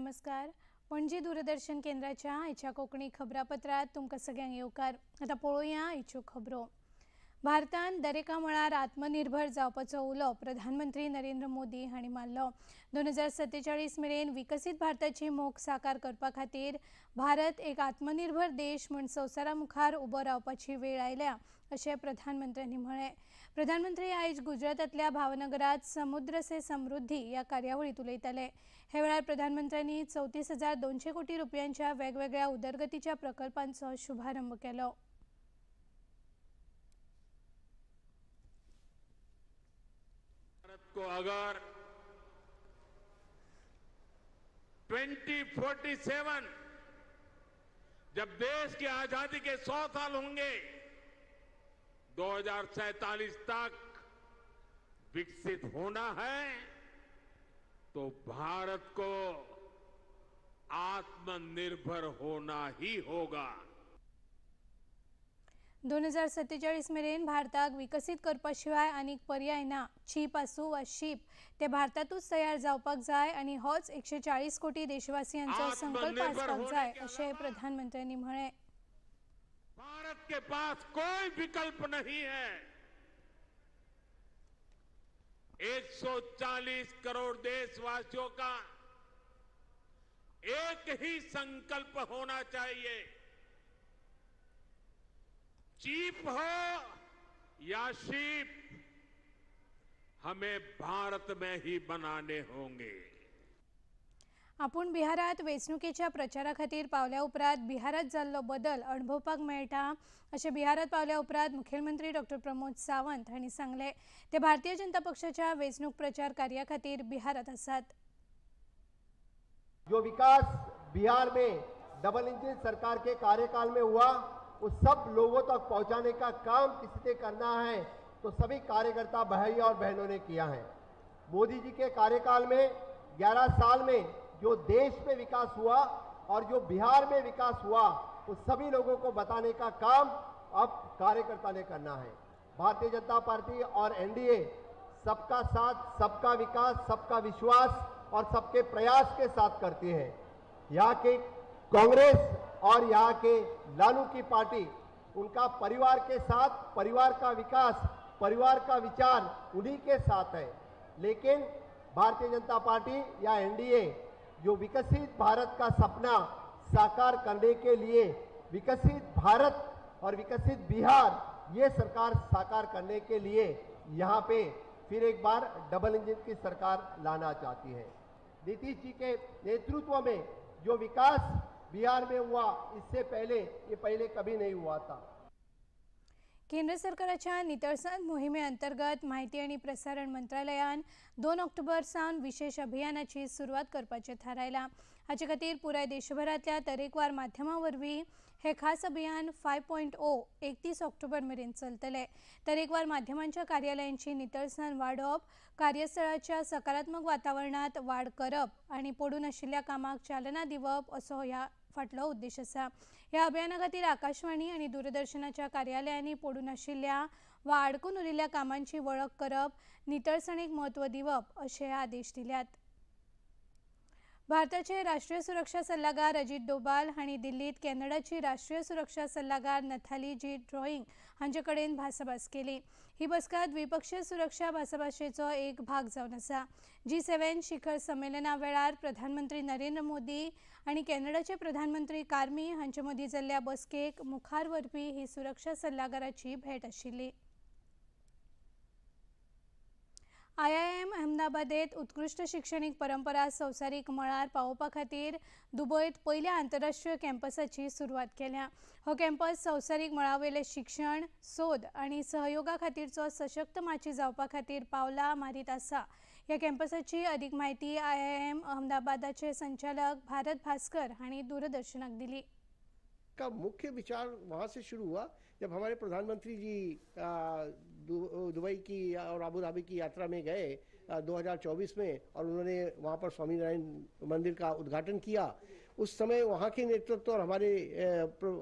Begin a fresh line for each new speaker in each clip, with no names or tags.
नमस्कार. पणजी दूरदर्शन केंद्राच्या आयच्या कोंकणी खबरापत्रांत तुमकां सगळ्यांक येवकार. आतां पळोवया आयच्यो खबरो. भारतान दरेका मळार आत्मनिर्भर जावपाचो उलो प्रधानमंत्री नरेंद्र मोदी हांणी मारलो. 2047 मेरेन विकसीत भारताची मोख साकार करपा खातीर भारत एक आत्मनिर्भर देश म्हूण संवसारा मुखार उबो रावपाची वेळ आयल्या अशें प्रधानमंत्र्यांनी म्हळें. प्रधानमंत्री आयज गुजरातांतल्या भावनगरात समुद्र से समृद्धी ह्या कार्यावळींत उलयताले. हे वेळार प्रधानमंत्र्यांनी 34,200 कोटी रुपयांच्या वेगवेगळ्या उदरगतीच्या प्रकल्पांचो शुभारंभ केलो.
भारत को अगर 2047 जब देश की आजादी के 100 साल होंगे, 2047 तक विकसित होना है तो भारत को आत्मनिर्भर होना ही होगा.
2047 मेरेन भारताक विकसीत करपा शिवाय आनीक पर्याय ना. चीप आसूं वा शीप ते भारतांतूच तयार जावपाक जाय आनी होच 140 कोटी देशवासियांचो संकल्प आसपाक जाय अशें प्रधानमंत्र्यांनी म्हळें.
भारत के पास कोई विकल्प नहीं है. 140 करोड़ देशवासियों का एक ही संकल्प होना चाहिए, चीप हो या शीप, हमें भारत में ही बनाने होंगे.
आपूण बिहारात वेंचणुकेच्या प्रचारा खातीर पावल्या उपरांत बिहारात जाल्लो बदल अणभवपाक मेळटा अशें बिहारात पावल्या उपरांत मुखेलमंत्री डॉक्टर प्रमोद सावंत हांणी सांगलें. ते भारतीय जनता पक्षाच्या वेंचणूक प्रचार कार्या खातीर बिहारात आसात.
जो विकास बिहार में डबल इंजन सरकार के कार्यकाल में हुआ वो सब लोगों तक पहुंचाने का काम किसी ने करना है तो सभी कार्यकर्ता भाई और बहनों ने किया है. मोदी जी के कार्यकाल में 11 साल में जो देश में विकास हुआ और जो बिहार में विकास हुआ वो सभी लोगों को बताने का काम अब कार्यकर्ता ने करना है. भारतीय जनता पार्टी और एनडीए सबका साथ, सबका विकास, सबका विश्वास और सबके प्रयास के साथ करती है. यहाँ के कांग्रेस और यहाँ के लालू की पार्टी उनका परिवार के साथ, परिवार का विकास, परिवार का विचार उन्हीं के साथ है. लेकिन भारतीय जनता पार्टी या एनडीए जो विकसित भारत का सपना साकार करने के लिए विकसित भारत और विकसित बिहार ये सरकार साकार करने के लिए यहाँ पे फिर एक बार डबल इंजन की सरकार लाना चाहती है. नीतीश जी के नेतृत्व में जो विकास बिहार में हुआ इससे पहले ये पहले कभी नहीं हुआ था.
केंद्र सरकाराच्या नितळसाण मोहिमे अंतर्गत माहिती आनी प्रसारण मंत्रालयान 2 ऑक्टोबर सावन विशेष अभियानाची सुरवात करपाचें थारायलां. हाचे खातीर पुराय देशभरांतल्या तरेकवार माध्यमां वरवीं हे खास अभियान 5.0 31 ऑक्टोबर मेरेन चलतले. तरेकवार माध्यमांच्या कार्यालयांची नितळसाण वाडोवप, कार्यस्थळाच्या सकारात्मक वातावरणांत वाड करप आनी पडून आशिल्ल्या कामाक चालना दिवप असो ह्या फाटलो उद्देश आसा. ह्या अभियाना खातीर आकाशवाणी आनी दूरदर्शनाच्या कार्यालयांनी पडून आशिल्ल्या वा आडकून उरिल्ल्या कामांची वळख करप, नितळसाणीक म्हत्व दिवप अशे आदेश दिल्यात. भारताचे राष्ट्रीय सुरक्षा सल्लागार अजित डोभाल हांणी दिल्लीत कॅनडाची राष्ट्रीय सुरक्षा सल्लागार नथाली जी ड्रॉइंग हांचे कडेन भासाभास केली. ही बसका द्विपक्षीय सुरक्षा भासाभाशेचो एक भाग जावन आसा. G7 शिखर संमेलना वेळार प्रधानमंत्री नरेंद्र मोदी आनी कॅनडाचे प्रधानमंत्री कार्मी हांचे मदीं जाल्ल्या बसकेक मुखार व्हरपी ही सुरक्षा सल्लागाराची भेट आशिल्ली. IIM अहमदाबादेत उत्कृश्ट शिक्षणीक परंपरा संवसारीक मळार पावोवपा खातीर दुबयत पयल्या आंतरराष्ट्रीय कॅम्पसाची सुरवात केल्या. हो कॅम्पस संवसारीक मळावेले शिक्षण, सोद आनी सहयोगा खातीरचो सशक्त माची जावपा खातीर पावलां मारीत आसा. ह्या कॅम्पसाची अदीक म्हायती IIM अहमदाबादाचे संचालक भारत भास्कर हांणी दूरदर्शनाक दिली.
का मुख्य विचार वहाँ से शुरू हुआ जब हमारे प्रधानमंत्री जी दुबई की और अबू धाबी की यात्रा में गए 2024 में और उन्होंने वहाँ पर स्वामीनारायण मंदिर का उद्घाटन किया. उस समय वहाँ के नेतृत्व और हमारे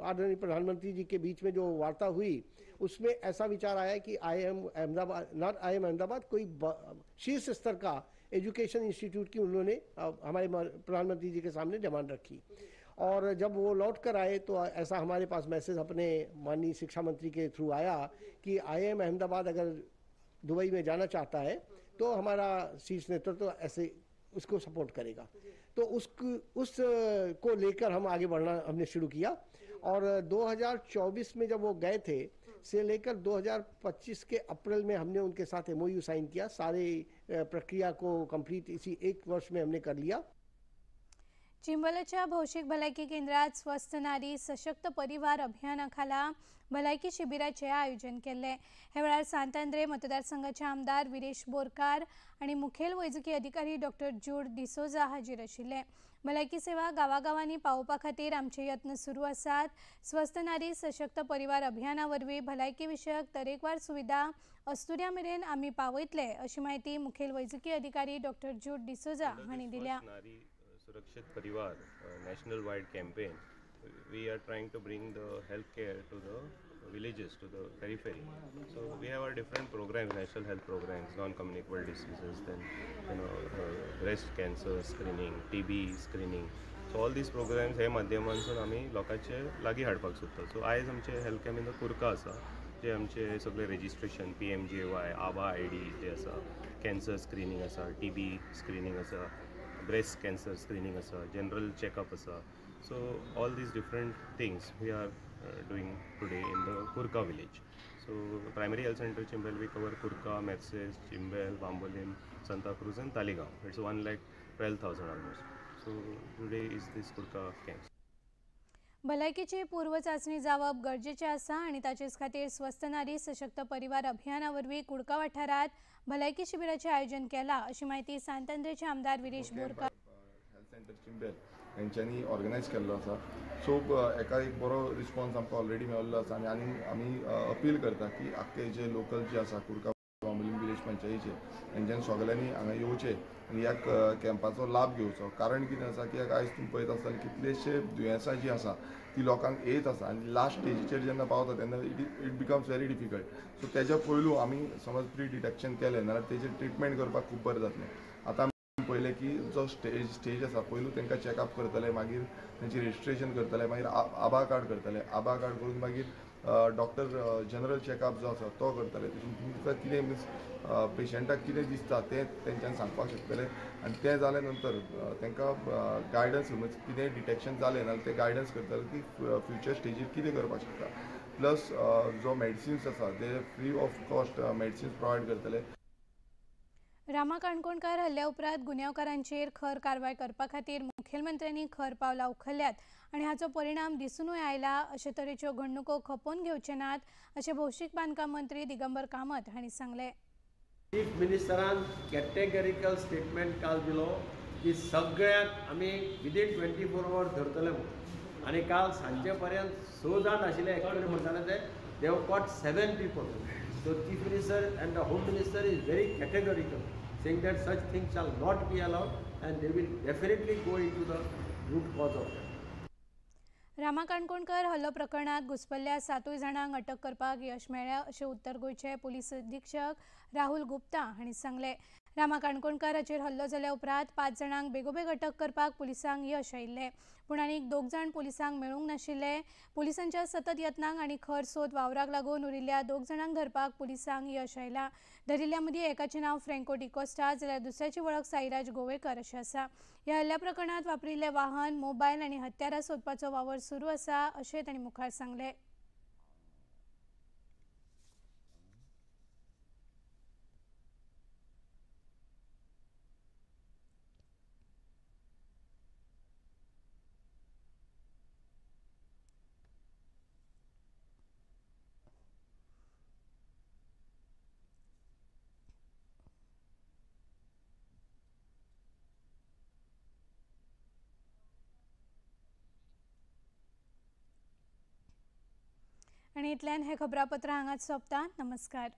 आदरणीय प्रधानमंत्री जी के बीच में जो वार्ता हुई उसमें ऐसा विचार आया कि IIM Ahmedabad, not IIM Ahmedabad, कोई शीर्ष स्तर का एजुकेशन इंस्टीट्यूट की उन्होंने हमारे प्रधानमंत्री जी के सामने डिमांड रखी। और जब वो लौट कर आए तो ऐसा हमारे पास मैसेज अपने माननीय शिक्षा मंत्री के थ्रू आया कि आईआईएम अहमदाबाद अगर दुबई में जाना चाहता है तो हमारा शीर्ष नेतृत्व तो ऐसे उसको सपोर्ट करेगा। तो उस को लेकर हम आगे बढ़ना हमने शुरू किया। और 2024 में जब वो गए थे से लेकर 2025 के अप्रैल में हमने उनके साथ एमओयू साइन किया। सारे प्रक्रिया को कंप्लीट इसी एक वर्ष में हमने कर लिया।
चिंबलच्या भौशीक भलायकी केंद्रात स्वस्थ नारी सशक्त परिवार अभियानाखाला भलायकी शिबिराचे आयोजन केल्लें। हे वेळार सांत आंद्रे मतदारसंघाचे आमदार विरेश बोरकार आनी मुखेल वैजकी अधिकारी डॉक्टर जूड डिसोजा हाजीर आशिल्ले। भलायकी सेवा गांवागांवांनी पावोवपा खातीर आमचे यत्न सुरू आसात। स्वस्थ नारी सशक्त परिवार अभियाना वरवीं भलायकी विशयक तरेकवार सुविधा अस्तुऱ्या मेरेन आमी पावयतले अशी म्हायती मुखेल वैजकी अधिकारी डॉक्टर जूड डिसोजा हांणी दिल्या।
Surakshit Parivar national wide campaign, we are trying to bring the healthcare to the villages, to the periphery. So we have our different programs, national health programs, non-communicable diseases, then you know breast cancer screening, TB screening. So all these programs हे माध्यमांसून आमी लोकांचे लागीं हाडपाक सोदता. So आयज आमचे health camp कुर्का आसा, जे आमचे सगळे रजिस्ट्रेशन PMJY, आभा ID जे आसा, कॅन्सर स्क्रिनींग आसा, TB screening आसा, ब्रेस्ट कॅन्सर स्क्रिनींग आसा, जनरल चेकअप आसा. So all these different things we are doing today in the Curca village. So primary health centre Chimbel we cover Curca, Merces, Chimbel, Bambolim, Santacruz and Taleigao. It's 1,12,000 almost. So today is this Curca camp.
भलायकीची पूर्व चाचणी जावप गरजेचें आसा आनी ताचेच खातीर स्वस्थ नारी सशक्त परिवार अभियाना वरवीं कुडका वाठारांत भलायकी शिबिराचें आयोजन केलां अशी म्हायती सांत आंद्रेचे आमदार विरेश बोरकार.
हेल्थ सेंटर चिंबेल हेंच्यांनी ऑर्गनायज केल्लो आसा. सो एका एक बरो रिस्पॉन्स आमकां ऑलरेडी मेळिल्लो आसा आनी आनी आमी अपील करता की आख्खे जे लोकल जे आसा कुडका बांबोलीम विलेज पंचायतीचे हेंच्यांनी सगळ्यांनी हांगा येवचें आनी ह्या कॅम्पाचो लाभ घेवचो. कारण कितें आसा की आयज तुमी पळयत आसतले कितलेशे दुयेंसां जीं आसा ती लोकांक येत आसा आनी लास्ट स्टेजीचेर जेन्ना पावता तेन्ना it becomes very difficult. So तेज्या पयलू आमी समज प्री डिटेक्शन केलें नाल्यार तेजेर ट्रिटमेंट करपाक खूब बरें जातलें. आतां आमी पळयलें की जो स्टेज आसा पयलू तांकां चॅकअप करतले, मागीर तेंची रजिस्ट्रेशन करतले, मागीर आभा कार्ड करतले, आभा कार्ड करून मागीर डॉक्टर जनरल चॅकअप जो आसा तो करतले. तितून तुमकां कितें मिन्स पेशंटाक कितें दिसता तें तेंच्यांनी सांगपाक शकतले आनी तें जाल्या नंतर तांकां गायडन्स म्हणजे कितें डिटेक्शन जालें नाल्यार ते गायडन्स करतले की फ्युचर स्टेजीर कितें करपाक शकता. प्लस जो मेडिसिन्स आसा ते free of cost medicines provide करतले.
रामा काणकोणकार हल्ल्या उपरांत गुन्यांवकारांचेर खर कारवाय करपा खातीर मुखेलमंत्र्यांनी खर पावलां उखल्ल्यात आनी हाचो परिणाम दिसूनय आयला. अशे तरेच्यो घडणुको खपोवन घेवचे नात अशें भौशीक बांदकाम मंत्री दिगंबर कामत हांणी सांगलें.
चीफ मिनिस्टरान कॅटेगरिकल स्टेटमेंट काल दिलो की सगळ्यांक आमी विदीन 24 आवर्स धरतले म्हणून आनी काल सांजे पर्यंत 6 जाण आशिल्ले एक्चुअली म्हणटाले ते they have caught 7 people. So chief minister and the home minister is very categorical saying that such things shall not be allowed and they will definitely go into the root cause of that.
Rama Kankonkar हल्लो प्रकरणात घुसपल्ल्या 7 जाणांक अटक करपाक यश मेळ्ळें अशें उत्तर गोंयचे police अधीक्षक राहुल गुप्ता हांणी सांगलें. रामा काणकोणकर हाचेर हल्लो जाल्या उपरांत 5 जाणांक बेगोबेग अटक करपाक पुलिसांक यश आयिल्लें, पूण आनीक 2 जाण पुलिसांक मेळूंक नाशिल्ले. पुलिसांच्या सतत यत्नांक आनी खर सोद वावराक लागून उरिल्ल्या 2 जाणांक धरपाक पुलिसांक यश आयलां. धरिल्ल्या मदीं एकाचें नांव फ्रँको डिकोस्टा जाल्यार दुसऱ्याची वळख साईराज गोवेकर अशें आसा. ह्या हल्ल्या प्रकरणांत वापरिल्लें वाहन, मोबायल आनी हत्यारां सोदपाचो वावर सुरू आसा अशें तांणी मुखार सांगलें. आनी इतल्यान हें खबरापत्र हांगाच सोंपता. नमस्कार.